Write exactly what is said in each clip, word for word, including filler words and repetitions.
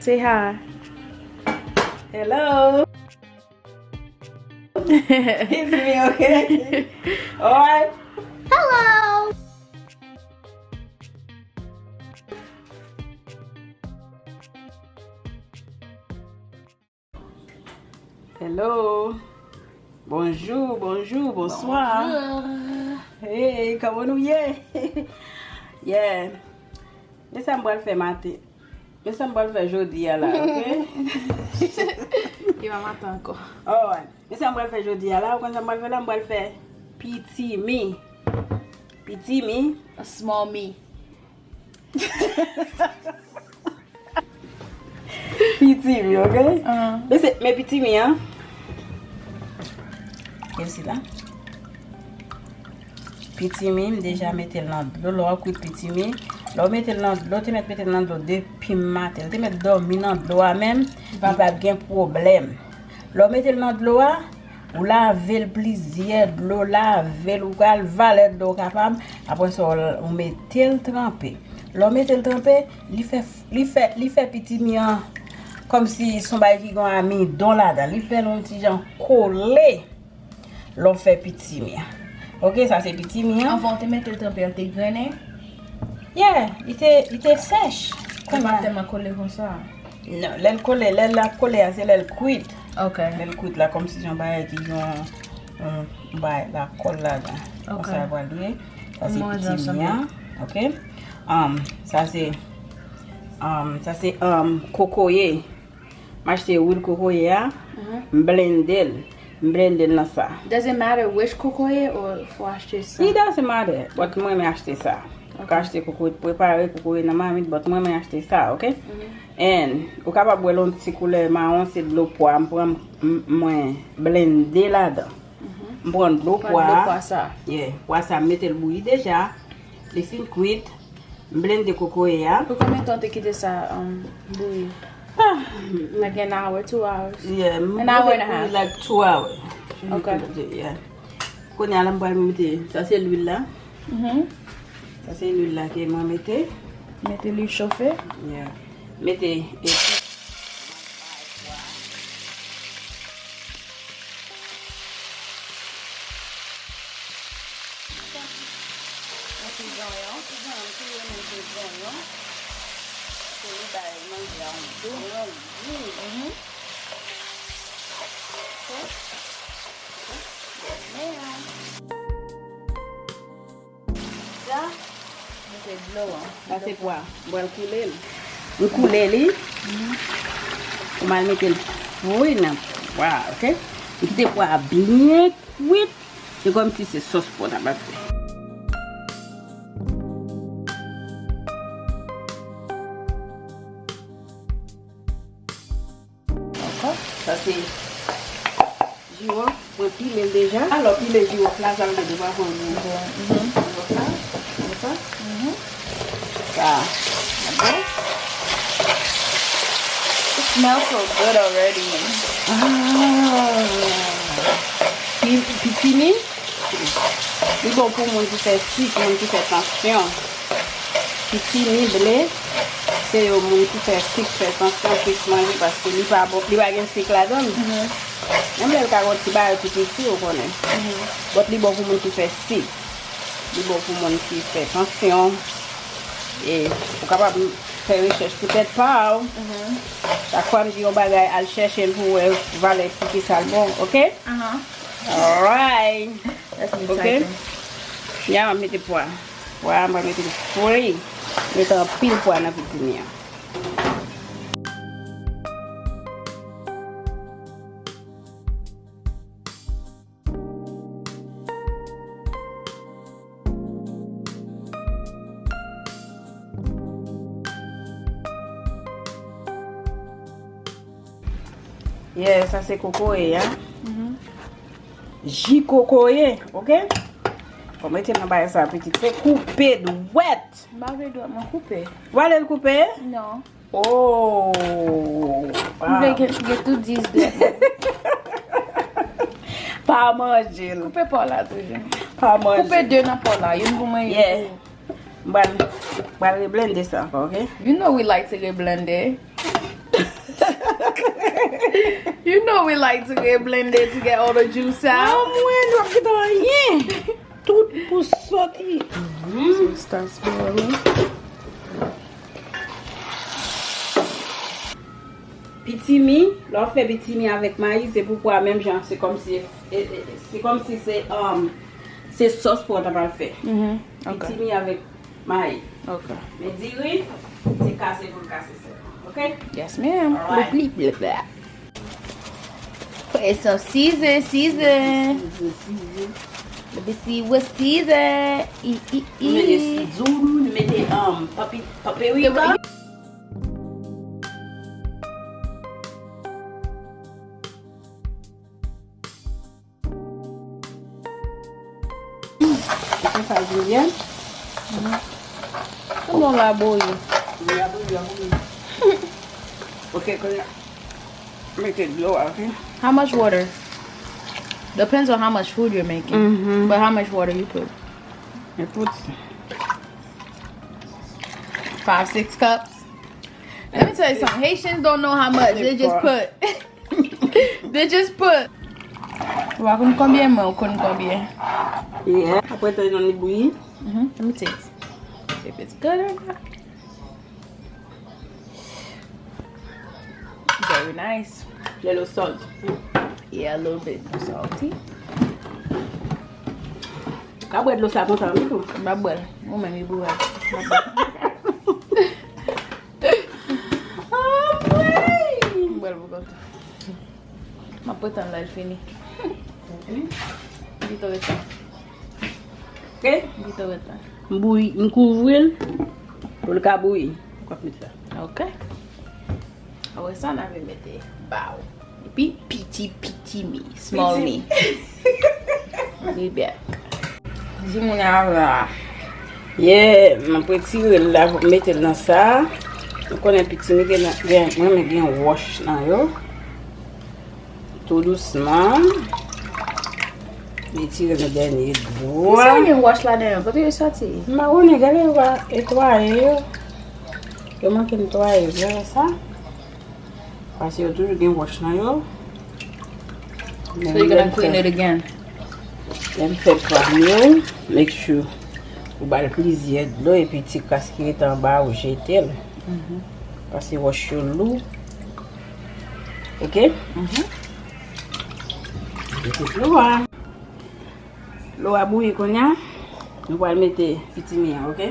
Say hi. Hello. It's me, okay? Alright. Hello. Hello. Bonjou, bonjou, bonswa. Bonjou. Hey, kòman nou ye? Yeah. Men sa m pral fè maten. Men sa m pral fè jodi a la, ok? Li pa maten ankò. Alright. Men sa m pral fè jodi a la, ou konn sa m pral fè la? M pral fè pitimi. Pitimi. A small me. Pitimi, ok? Men se, men pitimi an. Gen sila. Pitimi, m deja mete l nan dlo. Lè w ap kwit pitimi, lè w mete l nan dlo, te mèt mete l nan dlo depi maten. L te mèt dòmi nan dlo a menm, li p ap gen pwoblèm. Lè w mete l nan dlo a, ou lave l plizyè dlo, lave l, ou pral valè dlo w kapab. Apre sa, ou mete l tranpe. Lè w mete l tranpe, li fè, li fè, li fè pitimi an kòmsi se yon bagay ki gen amidon ladan. Li fè l yon ti jan kole. Lè w fè pitimi an. Ok, sa se pitimi an. Anvan w te mete l tranpe, l te grennen? Yeah, li te, li te sèch. Li pa tèlman kole konsa. Non, lè l kole, lè l ap kole a, se lè l kwit. Ok. Lè l kwit la, kòmsi se yon bagay ki gen yon, yon bagay lakòl ladan. Konsa l pral ye. Sa se pitimi an. Ok. Um, sa se, um, sa se, um, kokoye. M achte lwil kokoye a, m blende l. M blende l nan sa. Does it matter which kokoye or fò achte sa? It doesn't matter, but mwen renmen achte sa. Ou ka achte kokoye prepare, kokoye nan mamit, but mwen renmen achte sa, ok? And ou kapab wè l yon ti koulè mawon, se dlo pwa. M pran, m, mwen blende ladan. M pran dlo pwa. Pwa sa. Yeah, pwa sa, m mete l bouyi deja. Li fin kwit. M blende kokoye a. Pou konbyen tan w te kite sa um, bouyi? Ah, Like an hour, two hours? Yeah, m An hour and a bouyi half. Like two hours. Ok. Yeah. Kounye a la m pral mete, sa se lwil la. Mhm. Sa se lwil la ke mwen mete. Mete lwil chofe. Yeah. Mete epis. Yon ti zonyon, ti zonyon, ti zonyon, ti zonyon. Pou li bay manje a yon gou. Yon gou. Mhm. Ok. Yes, ma'am. Sa, mete dlo an. Sa se pwa. M pral koule l. M koule li. M al mete l fri nan pwa, ok? M kite pwa a byen kwit. Se kòmsi se sòs pòt a m ap fè. Ankò, sa se jiwòf. Mwen pile l deja. Alò, pile jiwòf la, sa vle di w pa pran gwo jiwòf la. Konsa. Sa. Dakò? It smells so good already. Ah. Pi- Pitimi, li bon pou moun ki fè sik, moun ki fè tansyon. Pitimi, ble, se yo moun ki fè sik, fè tansyon plis manje paske li pa bon, li pa gen sik ladan l. Menm lè l ka gen yon ti bagay pi piti, ou konnen. But li bon pou moun ki fè sik. Li bon pou moun ki fè tansyon. E ou kapab fè rechèch pou tèt pa w. Chak fwa m di yon bagay, al chèche l pou w wè valè poukisa l bon, ok? Alright. Ok. Ya, m ap mete pwa. Pwa, m ap mete l fri. Mete anpil pwa nan pitimi an. Yeah, sa se kokoye a. Ji kokoye, ok? Fò mete nan bagay sa pitit. Se koupe dwèt. M pa vle dwèt mwen koupe. Ou pa vle l koupe? Non. Oh! M vle gen, gen tout dis dwèt mwen. Pa manje l. Koupe pa w la toujou. Pa manje. Koupe de nan pa w la. Youn pou mwen, youn pou ou. M pral, m pral reblende sa ankò, ok? You know we like to reblende. You know we like to get blended to get all the juice out. Mwen, nou ap kite anyen. Tout pou soti. So it starts boiling. Pitimi, lè w fè pitimi avèk mayi, se pou pwa menm jan, se kòmsi, e, e, se kòmsi se, um, se sòs pwa w ta pral fè. Mhm, ok. Pitimi avèk mayi. Ok. Men diri, se kase pou l kase sèlman. Ok? Yes, ma'am. Alright. Pli, pli, pli. Put some season, season. Let me see what season. E, e, e. Nou mete dzoul, nou mete, um, papi-, paprika. Ou fè sa, Julienne? Kòman w la bouyi? Ou la bouyi, la bouyi. Ok, kounye a, mete dlo a, ok? How much water? Depends on how much food you're making. Mhm. But how much water you put? Mwen put five, six cups. Let me tell you something. Haitians don't know how much. They just put. They just put. Ou pa konn konbyen, mwen, ou konn konbyen. Yeah. Apre tan nan li bouyi. Mhm. Let me taste if it's good or not. Very nice. Little salt. Yeah, a little bit salty. Ka bwè dlo sa kontan, wi, tou. M pa bwè l. Ou menm, li bourad. M pa bwè l. Anmwey! M bwè l pou kontan. M ap pretann lè l fini. Pito retan. Ok? Pito retan. M bouyi, m kouvri l pou l ka bouyi. M ap met sa. Ok. Apre sa, n a vin mete ba w. Epi piti, piti mi, small mi. Be back. Di moun a la. Yeah, m ap retire l la, pou m mete l nan sa. Ou konnen piti mi gen, gen, mwen, men gen wòch nan yo. Tou dousman. Retire nan dènye dlo a. Sa gen wòch ladan yo? Kote yo soti? M pa konnen, gade yo pa netwaye yo. Yo manke netwaye, vle wè sa? Paske yo toujou gen wòch nan yo. So you're gonna clean it again? Lè m fè pwa m yo, make sure ou ba l plizyè dlo epi ti kras ki rete anba ou jete l. Mhm. Paske wòch yo lou. Ok? Mhm. Mete dlo a. Dlo a bouyi kounye a. Nou pral mete pitimi an, ok?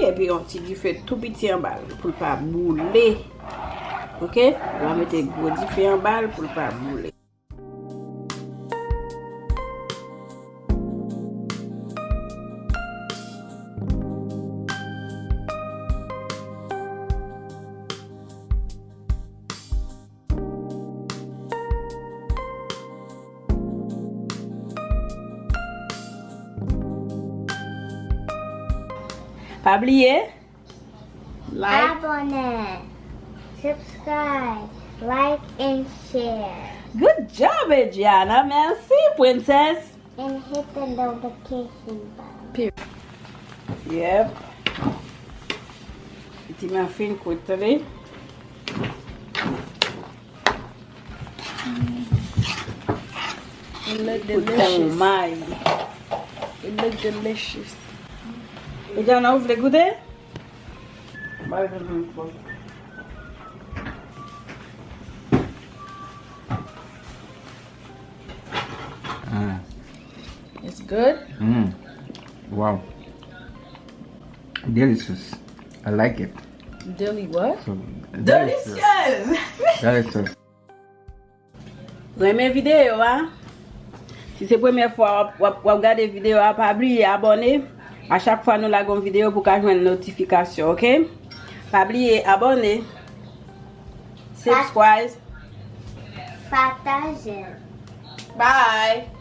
Epi yon ti dife tou piti anba l pou l pa boule. Ok? Ou va mete gwo dife anba l pou l pa boule. Pa bliye, like, abòne, subscribe, like and share. Good job, Adriana. Merci, princess. And hit the notification bell. Yep. Piti mi an fin kwit, tande. It look delicious. It look delicious. Adriana, ou vle goute? Ba yo fè menm fò. Mm. It's good? Mm. Wow. Delicious. I like it. Deli what? Delicious. Renmen videyo a. Si se premyè fwa w ap, w ap, w ap gade videyo a, pa bliye abòne. A chak fwa nou lage yon videyo pou ka jwenn notifikasyon, oke? Pa bliye abòne. Subscribe. Pataje. Bye.